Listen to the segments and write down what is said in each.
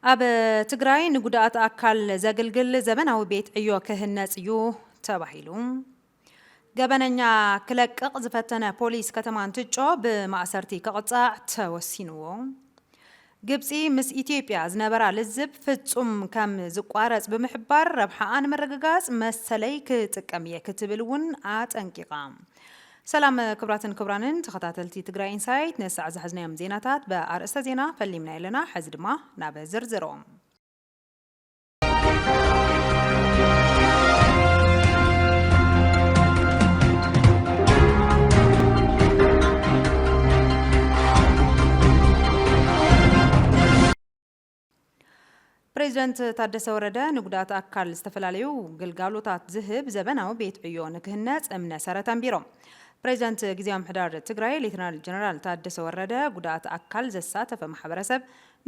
ኣብ ትግራይ ንጉድኣት ኣካል ዘግልግል ዘበናዊ ቤት ዕዮ ክህነጽ እዩ ተባሂሉ። ገበነኛ ክለቅቕ ዝፈተነ ፖሊስ ከተማ እንትጮ ብማእሰርቲ ክቕጻዕ ተወሲንዎ። ግብጺ ምስ ኢትዮጵያ ዝነበራ ልዝብ ፍጹም ከም ዝቋረጽ ብምሕባር፣ ረብሓኣ ንምርግጋጽ መሰለይ ክጥቀም እየ ክትብል እውን ኣጠንቂቓ። ሰላም ክቡራትን ክቡራንን ተኸታተልቲ ትግራይ ኢንሳይት፣ ንሳዕ ዝሓዝናዮም ዜናታት ብኣርእስተ ዜና ፈሊምና ኣለና። ሕዚ ድማ ናብ ዝርዝሮም። ፕሬዚደንት ታደሰ ወረደ ንጉድኣት ኣካል ዝተፈላለዩ ግልጋሎታት ዝህብ ዘበናዊ ቤት ዕዮ ንክህነፅ እምነ ሰረት ኣንቢሮም። ፕሬዚደንት ግዜያዊ ምምሕዳር ትግራይ ሌተናል ጀነራል ታደሰ ወረደ ጉድኣት ኣካል ዘሳተፈ ማሕበረሰብ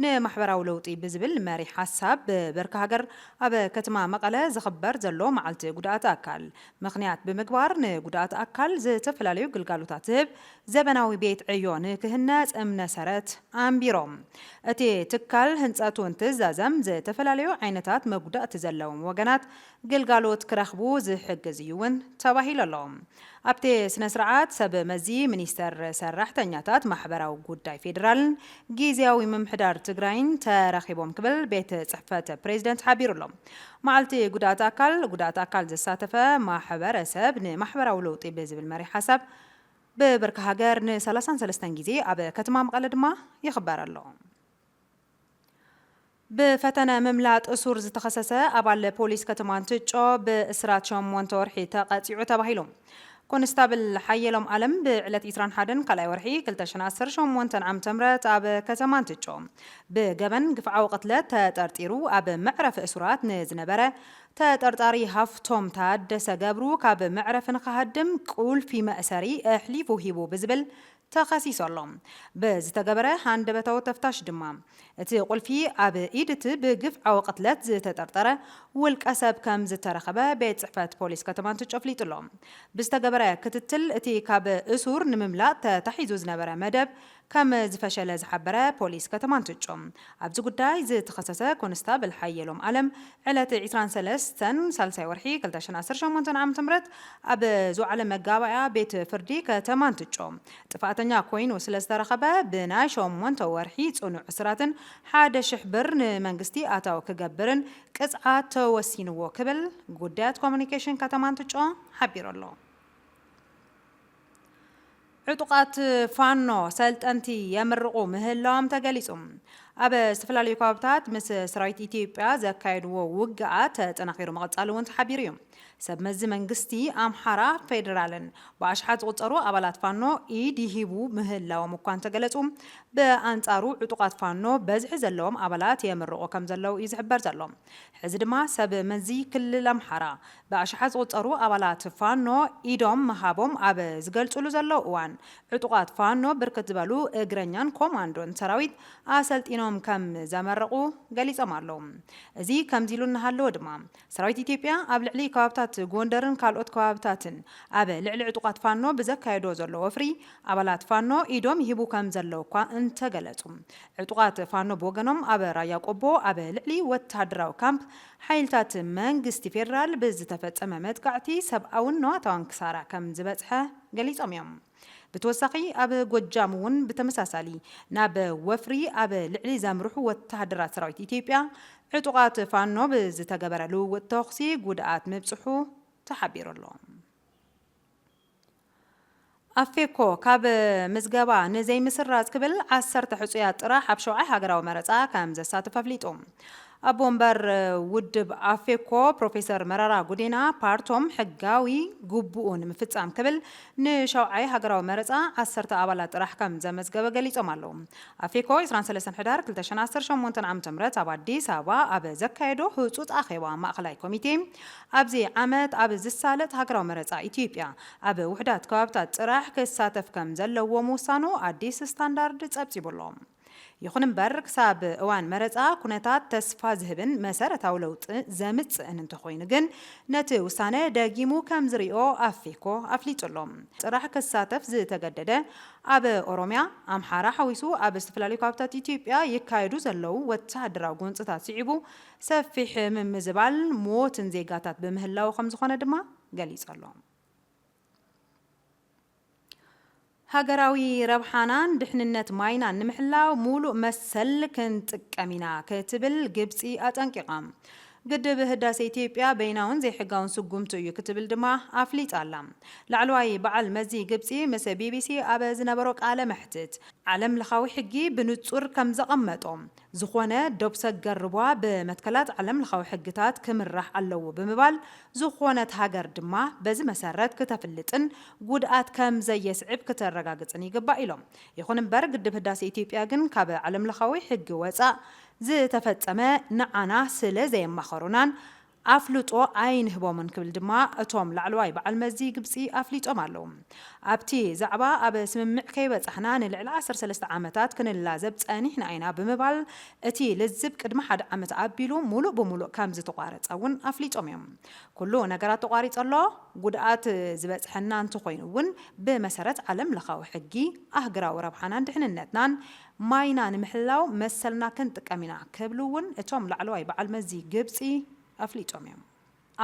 ንማሕበራዊ ለውጢ ብዝብል መሪሕ ሓሳብ ብብርኪ ሃገር ኣብ ከተማ መቐለ ዝኽበር ዘሎ መዓልቲ ጉድኣት ኣካል ምኽንያት ብምግባር ንጉድኣት ኣካል ዝተፈላለዩ ግልጋሎታት ዝህብ ዘበናዊ ቤት ዕዮ ንክህነፅ እምነ ሰረት ኣንቢሮም። እቲ ትካል ህንፀቱ እንትዛዘም ዝተፈላለዩ ዓይነታት መጉዳእቲ ዘለዎም ወገናት ግልጋሎት ክረኽቡ ዝሕግዝ እዩ እውን ተባሂሉ ኣሎ። ኣብቲ ስነ ስርዓት ሰብ መዚ ሚኒስቴር ሰራሕተኛታት ማሕበራዊ ጉዳይ ፌዴራልን ግዜያዊ ምምሕዳር ትግራይን ተረኺቦም ክብል ቤት ጽሕፈት ፕሬዚደንት ሓቢሩ ኣሎ። መዓልቲ ጉድኣት ኣካል፣ ጉድኣት ኣካል ዘሳተፈ ማሕበረሰብ ንማሕበራዊ ለውጢ ብዝብል መሪሕ ሓሳብ ብብርኪ ሃገር ን ሰላሳን ሰለስተን ግዜ ኣብ ከተማ መቐለ ድማ ይኽበር ኣሎ። ብፈተነ ምምላጥ እሱር ዝተኸሰሰ ኣባል ፖሊስ ከተማ እንትጮ ብእስራት ሸሞንተ ወርሒ ተቐጺዑ ተባሂሉ። ኮንስታብል ሓየሎም ኣለም ብዕለት ዕስራን ሓደን ካልኣይ ወርሒ ክልተ ሽሕን ዓሰርተ ሸሞንተን ዓመተ ምህረት ኣብ ከተማ እንትጮ ብገበን ግፍዓዊ ቅትለት ተጠርጢሩ ኣብ መዕረፊ እሱራት ንዝነበረ ተጠርጣሪ ሃፍቶም ታደሰ ገብሩ ካብ መዕረፊ ንክሃድም ቁልፊ መእሰሪ ኣሕሊፉ ሂቡ ብዝብል ተኸሲሱ ኣሎ። ብዝተገበረ ሃንደበታዊ ተፍታሽ ድማ፣ እቲ ቁልፊ ኣብ ኢድ እቲ ብግፍዓዊ ቅትለት ዝተጠርጠረ ውልቀ ሰብ ከም ዝተረኸበ ቤት ጽሕፈት ፖሊስ ከተማ እንትጮ ኣፍሊጡ ኣሎ። ብዝተገበረ ክትትል፣ እቲ ካብ እሱር ንምምላጥ ተታሒዙ ዝነበረ መደብ ከም ዝፈሸለ ዝሓበረ ፖሊስ ከተማ እንትጮ፣ ኣብዚ ጉዳይ ዝተኸሰሰ ኮንስታብል ሓየሎም ኣለም ዕለት ዕስራን ሰለስተን ሳልሳይ ወርሒ ክልተ ሽሕን ዓሰርተ ሸሞንተን ዓመተ ምህረት ኣብ ዝወዓለ መጋባእያ ቤት ፍርዲ ከተማ እንትጮ ጥፋኣተኛ ኮይኑ ስለ ዝተረኸበ ብናይ ሸሞንተ ወርሒ ጽኑዕ እስራትን ሓደ ሽሕ ብር ንመንግስቲ ኣታዊ ክገብርን ቅጽዓት ተወሲንዎ ክብል ጉዳያት ኮሙኒኬሽን ከተማ እንትጮ ሓቢሩ ኣሎ። ዕጡቓት ፋኖ ሰልጠንቲ የምርቑ ምህላዎም ተገሊጹ። ኣብ ዝተፈላለዩ ከባብታት ምስ ሰራዊት ኢትዮጵያ ዘካየድዎ ውግኣት ተጠናኺሩ ምቕጻሉ እውን ተሓቢሩ እዩ። ሰብ መዚ መንግስቲ ኣምሓራ ፌዴራልን ብኣሽሓት ዝቑጸሩ ኣባላት ፋኖ ኢድ ይሂቡ ምህላዎም እኳ እንተገለጹ፣ ብኣንጻሩ ዕጡቓት ፋኖ በዝሒ ዘለዎም ኣባላት የምርቑ ከም ዘለዉ እዩ ዝሕበር ዘሎ። ሕዚ ድማ ሰብ መዚ ክልል ኣምሓራ ብኣሽሓት ዝቑጸሩ ኣባላት ፋኖ ኢዶም ምሃቦም ኣብ ዝገልጹሉ ዘለዉ እዋን፣ ዕጡቓት ፋኖ ብርክት ዝበሉ እግረኛን ኮማንዶን ሰራዊት ኣሰልጢኖም ከም ዘመረቑ ገሊጾም ኣለዉ። እዚ ከምዚ ኢሉ እናሃለወ ድማ፣ ሰራዊት ኢትዮጵያ ኣብ ልዕሊ ከባብታት ጎንደርን ካልኦት ከባብታትን ኣብ ልዕሊ ዕጡቓት ፋኖ ብዘካየዶ ዘሎ ወፍሪ፣ ኣባላት ፋኖ ኢዶም ይህቡ ከም ዘለዉ እኳ እንተገለጹ፣ ዕጡቓት ፋኖ ብወገኖም ኣብ ራያ ቆቦ ኣብ ልዕሊ ወተሃደራዊ ካምፕ ሓይልታት መንግስቲ ፌዴራል ብዝተፈጸመ መጥቃዕቲ ሰብኣውን ንዋታውን ክሳራ ከም ዝበጽሐ ገሊጾም እዮም። ብተወሳኺ ኣብ ጎጃም እውን ብተመሳሳሊ ናብ ወፍሪ ኣብ ልዕሊ ዘምርሑ ወተሃደራት ሰራዊት ኢትዮጵያ ዕጡቓት ፋኖ ብዝተገበረ ልውውጥ ተኹሲ ጉድኣት ምብጽሑ ተሓቢሩ ኣሎ። ኣፌኮ ካብ ምዝገባ ንዘይምስራዝ ክብል ዓሰርተ ሕጹያት ጥራሕ ኣብ ሸውዓይ ሃገራዊ መረጻ ከም ዘሳትፍ ኣፍሊጡ። ኣቦ ወንበር ውድብ ኣፌኮ ፕሮፌሰር መረራ ጉዲና ፓርቶም ሕጋዊ ግቡኡ ንምፍጻም ክብል ንሸውዓይ ሃገራዊ መረጻ ዓሰርተ ኣባላት ጥራሕ ከም ዘመዝገበ ገሊጾም ኣለዉ። ኣፌኮ ዕስራን ሰለስተን ሕዳር ክልተ ሽሕን ዓሰርተ ሸሞንተን ዓመተ ምህረት ኣብ ኣዲስ ኣበባ ኣብ ዘካየዶ ህጹጽ ኣኼባ ማእኸላይ ኮሚቴ፣ ኣብዚ ዓመት ኣብ ዝሳለጥ ሃገራዊ መረጻ ኢትዮጵያ ኣብ ውሑዳት ከባብታት ጥራሕ ክሳተፍ ከም ዘለዎ ምውሳኑ ኣዲስ ስታንዳርድ ጸብጺቡ ኣሎ። ይኹን እምበር ክሳብ እዋን መረፃ ኩነታት ተስፋ ዝህብን መሰረታዊ ለውጢ ዘምፅእን እንተኾይኑ ግን ነቲ ውሳነ ደጊሙ ከም ዝሪኦ ኣፌኮ ኣፍሊጡ ኣሎ። ጥራሕ ክሳተፍ ዝተገደደ ኣብ ኦሮሚያ፣ ኣምሓራ ሓዊሱ ኣብ ዝተፈላለዩ ከባብታት ኢትዮጵያ ይካየዱ ዘለዉ ወታደራዊ ጎንፅታት ስዒቡ ሰፊሕ ምምዝባል ሞትን ዜጋታት ብምህላው ከም ዝኾነ ድማ ገሊጹ ኣሎ። ሃገራዊ ረብሓናን ድሕንነት ማይናን ንምሕላው ሙሉእ መሰል ክንጥቀም ኢና ክትብል ግብጺ ኣጠንቂቓ። ግድብ ህዳሴ ኢትዮጵያ በይናውን ዘይሕጋውን ስጉምቲ እዩ ክትብል ድማ ኣፍሊጣ ኣላ። ላዕለዋይ በዓል መዚ ግብጺ ምስ ቢቢሲ ኣብ ዝነበሮ ቃለ መሕትት፣ ዓለም ለኻዊ ሕጊ ብንጹር ከም ዘቐመጦ፣ ዝኾነ ዶብ ሰገር ርቧ ብመትከላት ዓለም ለኻዊ ሕግታት ክምራሕ ኣለዎ ብምባል፣ ዝኾነት ሃገር ድማ በዚ መሰረት ክተፍልጥን ጉድኣት ከም ዘየስዕብ ክተረጋግጽን ይግባእ ኢሎም። ይኹን እምበር ግድብ ህዳሴ ኢትዮጵያ ግን ካብ ዓለም ለኻዊ ሕጊ ወጻእ ዝተፈጸመ ንዓና ስለ ዘየማኸሩናን ኣፍልጦ ኣይንህቦምን ክብል ድማ እቶም ላዕለዋይ በዓል መዚ ግብጺ ኣፍሊጦም ኣለዉ። ኣብቲ ዛዕባ ኣብ ስምምዕ ከይበጻሕና ንልዕሊ ዓሰርተ ሰለስተ ዓመታት ክንላዘብ ጸኒሕና ኢና ብምባል እቲ ልዝብ ቅድሚ ሓደ ዓመት ኣቢሉ ሙሉእ ብሙሉእ ከም ዝተቋረጸ እውን ኣፍሊጦም እዮም። ኩሉ ነገራት ተቋሪጸ ኣሎ። ጉድኣት ዝበጽሐና እንተኾይኑ እውን ብመሰረት ዓለም ለኻዊ ሕጊ ኣህግራዊ ረብሓናን ድሕንነትናን ማይና ንምሕላው መሰልና ክንጥቀም ኢና ክብሉ እውን እቶም ላዕለዋይ በዓል መዚ ግብጺ ኣፍሊጦም እዮም።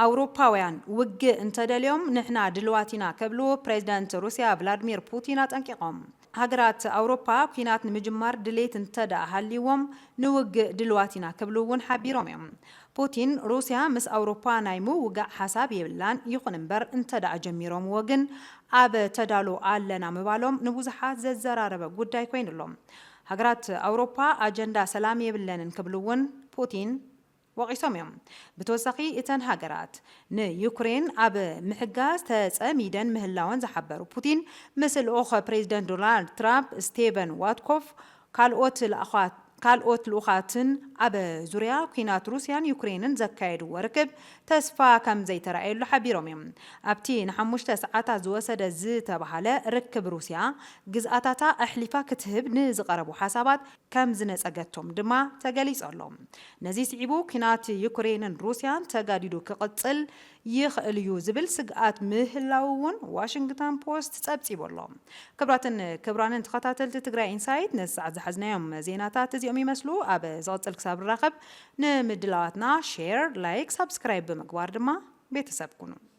ኣውሮፓውያን ውግእ እንተደልዮም ንሕና ድልዋት ኢና ክብሉ ፕሬዚዳንት ሩስያ ቭላድሚር ፑቲን ኣጠንቂቖም። ሃገራት ኣውሮፓ ኲናት ንምጅማር ድሌት እንተ ደኣ ሃልይዎም ንውግእ ድልዋት ኢና ክብሉ እውን ሓቢሮም እዮም። ፑቲን ሩስያ ምስ ኣውሮፓ ናይ ምውጋእ ሓሳብ የብላን፣ ይኹን እምበር እንተ ደኣ ጀሚሮምዎ ግን ኣብ ተዳሎ ኣለና ምባሎም ንብዙሓት ዘዘራረበ ጉዳይ ኮይኑ ኣሎ። ሃገራት ኣውሮፓ ኣጀንዳ ሰላም የብለንን ክብሉ እውን ፑቲን ወቒሶም እዮም። ብተወሳኺ እተን ሃገራት ንዩክሬን ኣብ ምሕጋዝ ተጸሚደን ምህላወን ዝሓበሩ ፑቲን፣ ምስ ልኡኽ ፕሬዚደንት ዶናልድ ትራምፕ ስቴቨን ዋትኮፍ ካልኦት ልኣኻት ካልኦት ልኡኻትን ኣብ ዙርያ ኲናት ሩስያን ዩክሬንን ዘካየድዎ ርክብ ተስፋ ከም ዘይተራእየሉ ሓቢሮም እዮም። ኣብቲ ንሓሙሽተ ሰዓታት ዝወሰደ ዝተባሃለ ርክብ ሩስያ ግዝኣታታ ኣሕሊፋ ክትህብ ንዝቐረቡ ሓሳባት ከም ዝነጸገቶም ድማ ተገሊጹ ኣሎ። ነዚ ስዒቡ ኲናት ዩክሬንን ሩስያን ተጋዲዱ ክቕጽል ይኽእል እዩ ዝብል ስግኣት ምህላው እውን ዋሽንግተን ፖስት ጸብጺቡ ኣሎ። ክብራትን ክብራንን ተኸታተልቲ ትግራይ ኢንሳይት ነዚ ሰዓት ዝሓዝናዮም ዜናታት እዚኦም ይመስሉ። ኣብ ዝቕጽል ክሳብ ንራኸብ ንምድላዋትና ሼር፣ ላይክ፣ ሳብስክራይብ ብምግባር ድማ ቤተሰብ ኩኑ።